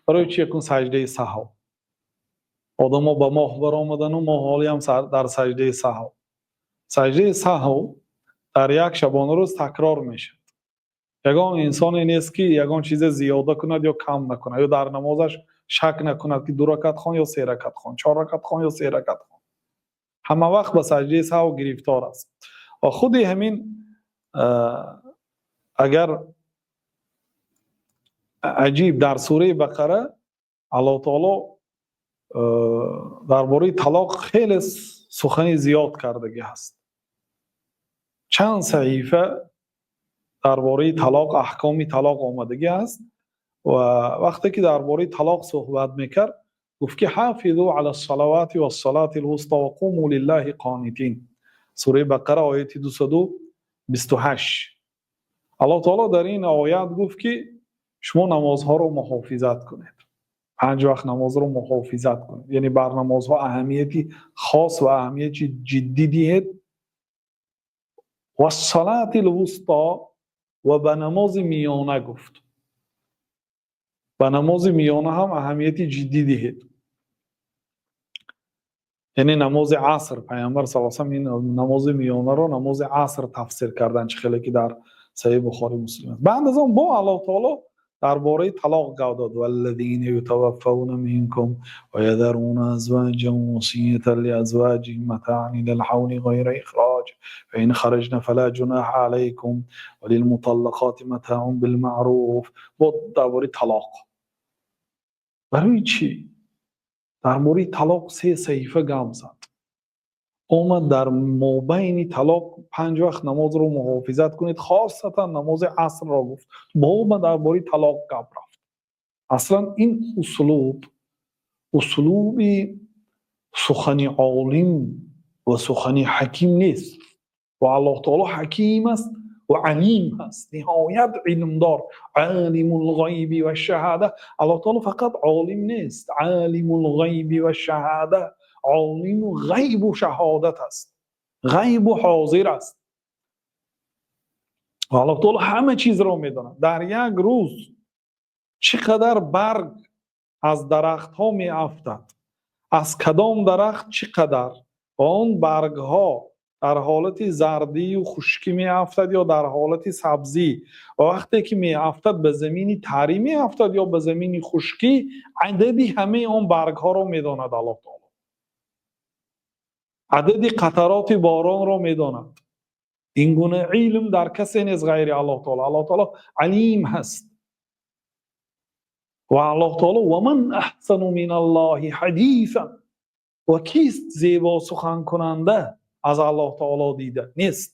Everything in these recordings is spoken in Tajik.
Барои чӣ якун саҷдаи саҳв? Одамо ба моҳ баромадану мо ҳолиам дар саҷдаи саҳв. Саҷдаи саҳв дар як шабонарӯз такрор мешавад. Ягон инсоне нест, ки ягон чизе зиёда кунад ё кам накунад ё дар намозаш шак накунад, ки ду ракат хон ё се ракат хон, чор ракат хон ё се ракат хон. Ҳама вақт ба саҷдаи саҳв гирифтор аст. Ва худи ҳамин, агар аҷиб, дар сураи Бақара Аллоҳ таоло дар бораи талоқ хеле сухани зиёд кардагӣ ҳаст. Чанд саҳифа дар бораи талоқ, аҳкоми талоқ омадагӣ аст. Ва вақте ки дар бораи талоқ суҳбат мекард, гуфт ки ҳафизу ала ссалавати вассалати лвуста ва қуму лиллаҳи қонитин. Сураи Бақара, ояти 228. Аллоҳ таоло дар ин оят гуфт, ки шумо намозҳоро муҳофизат кунед, панҷ вақт намозро муҳофизат кунед, яъне бар намозҳо аҳамияти хос ва аҳамияти ҷиддӣ диҳед. Вассалати лвусто, ва ба намози миёна гуфт, ба намози миёна ҳам аҳамияти ҷиддӣ диҳед, яъне намози аср. Пайғамбар са салам ин намози миёнаро намози аср тафсир кардан, чӣ хеле ки дар Саҳиҳи Бухори, Муслим аст. Баъд аз он бо Аллоҳ таоло дар бораи талоқ гап дод: валлазина ютаваффавна минкум ва язаруна азваҷан васиятан лиазваҷиҳим матаан илал ҳавли ғайра ихроҷ, фаин хараҷна фала ҷунаҳа алайкум ва лилмуталлақоти матаун билмаъруф. Бо дар бораи талоқ. Барои чӣ дар бораи талоқ се саҳифа гап зад? Омад дар мобайни талоқ панҷ вақт намозро муҳофизат кунед, хосатан намози асрро гуфт, бома дар бораи талоқ гап рафт. Аслан ин услуб услуби сухани олим ва сухани ҳаким нест. Ва Аллоҳ таоло ҳаким аст ва алим аст, ниҳоят илмдор, олимул ғайби вашшаҳода. Аллоҳ таоло фақат олим нест, олимул ғайби вашшаҳода, олиму ғайбу шаҳодат аст, ғайбу ҳозир аст. Ва Аллоҳ таоло ҳама чизро медонад. Дар як рӯз чӣ қадар барг аз дарахтҳо меафтад, аз кадом дарахт чӣ қадар, ва он баргҳо дар ҳолати зардию хушкӣ меафтад ё дар ҳолати сабзӣ, ва вақте ки меафтад, ба замини тарӣ меафтад ё ба замини хушкӣ, адади ҳамаи он баргҳоро медонад Аллоҳ таоло. Адади қатароти боронро медонад. Ин гуна илм дар касе нест ғайри Аллоҳ таоло. Аллоҳ таоло алим ҳаст. Ва Аллоҳ таоло: ва ман аҳсану миналлоҳи ҳадисан, ва кист зебо суханкунанда аз Аллоҳ таоло дида нест.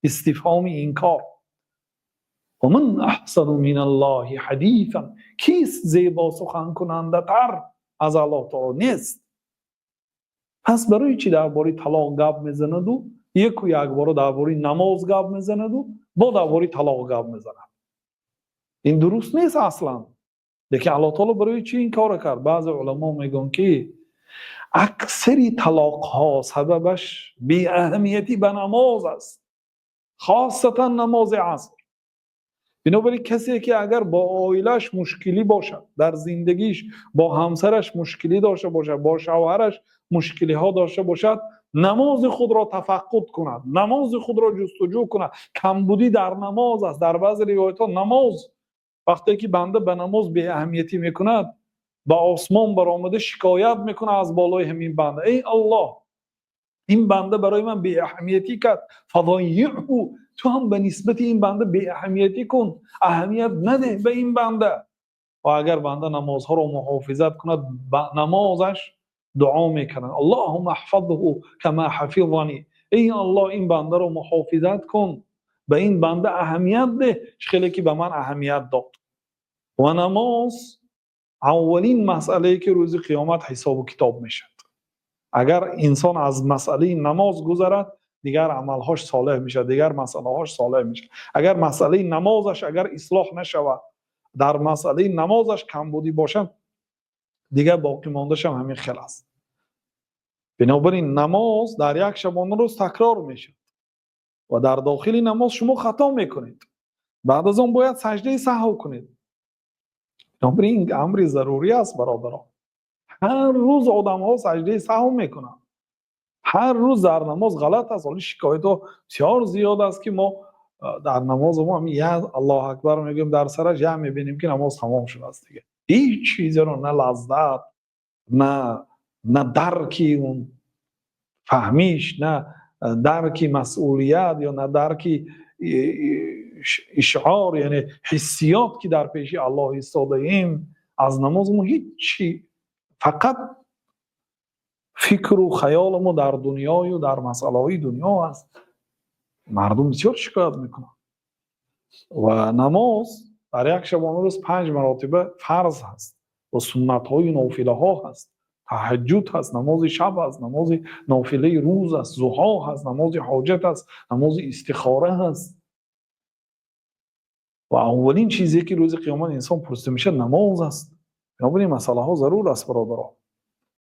Истифҳоми инкор. Ва ман аҳсану миналлоҳи ҳадисан, кист зебо суханкунандатар аз Аллоҳ таоло? Нест. Пас барои чӣ дар бораи талоқ гап мезанаду яку якбора дар бораи намоз гап мезанаду бо дар бораи талоқ гап мезанад? Ин дуруст нест аслан. Лекин Аллоҳ таоло барои чӣ ин корро кард? Баъзе уламо мегӯянд, ки аксари талоқҳо сабабаш беаҳамиятӣ ба намоз аст, хосатан намози аср. Бинобар ин касе ки агар бо оилааш мушкилӣ бошад, дар зиндагиш бо ҳамсараш мушкилӣ дошта бошад, бо шавҳараш мушкилиҳо дошта бошад, намози худро тафаққуд кунад, намози худро ҷустуҷӯ кунад. Камбудӣ дар намоз аст. Дар баъзе ривоятҳо, намоз, вақте ки банда ба намоз беаҳамиятӣ мекунад, ба осмон баромада шикоят мекунад аз болои ҳамин банда: эй Аллоҳ, ин банда барои ман беаҳамиятӣ кард, фазайиъҳу, ту ҳам ба нисбати ин банда беаҳамиятӣ кун, аҳамият надеҳ ба ин банда. Ва агар банда намозҳоро муҳофизат кунад, ба намозаш дуо мекунад: аллоҳумма аҳфазҳу кама ҳафизани, эй Аллоҳ, ин бандаро муҳофизат кун, ба ин банда аҳамият деҳ, чӣ хеле ки ба ман аҳамият дод. Ва намоз аввалин масъалае ки рӯзи қиёмат ҳисобу китоб мешавад. Агар инсон аз масъалаи намоз гузарад, дигар амалҳош солеҳ мешавад, дигар масъалаҳош солеҳ мешавад. Агар масъалаи намозаш агар ислоҳ нашавад, дар масъалаи намозаш камбудӣ бошад, дигар боқӣ мондаашам ҳамин хел аст. Бинобар ин намоз дар як шабонарӯз такрор мешавад ва дар дохили намоз шумо хато мекунед, баъд аз он бояд саҷдаи саҳв кунед. Бинобар ин амри зарурӣ аст, бародарон. Ҳар рӯз одамҳо саҷдаи саҳв мекунанд, ҳар рӯз дар намоз ғалат аст. Ҳоло шикоятҳо бисёр зиёд аст, ки мо дар намози мо ҳамин як Аллоҳу акбар мегӯем, дар сараш як мебинем, ки намоз тамом шудааст. Дигар ҳеҷ чизеро на лаззат, на дарки он фаҳмиш, на дарки масъулият ё на дарки ишъор, яъне ҳиссиёт, ки дар пеши Аллоҳ истодаем. Аз намози мо ҳеҷи, фақат фикру хаёли мо дар дунёю дар масъалаҳои дунё аст. Мардум бисёр шикоят мекунанд. Ва намоз дар як шабонарӯз панҷ маротиба фарз ҳаст ва суннатҳои нофилаҳо ҳаст, таҳаҷҷуд ҳаст, намози шаб ҳаст, намози нофилаи рӯз аст, зуҳо ҳаст, намози ҳоҷат аст, намози истихора ҳаст. Ва аввалин чизе, ки рӯзи қиёмат инсон пурсида мешавад, намоз аст. Бинобар ин масъалаҳо зарур аст, бародарон.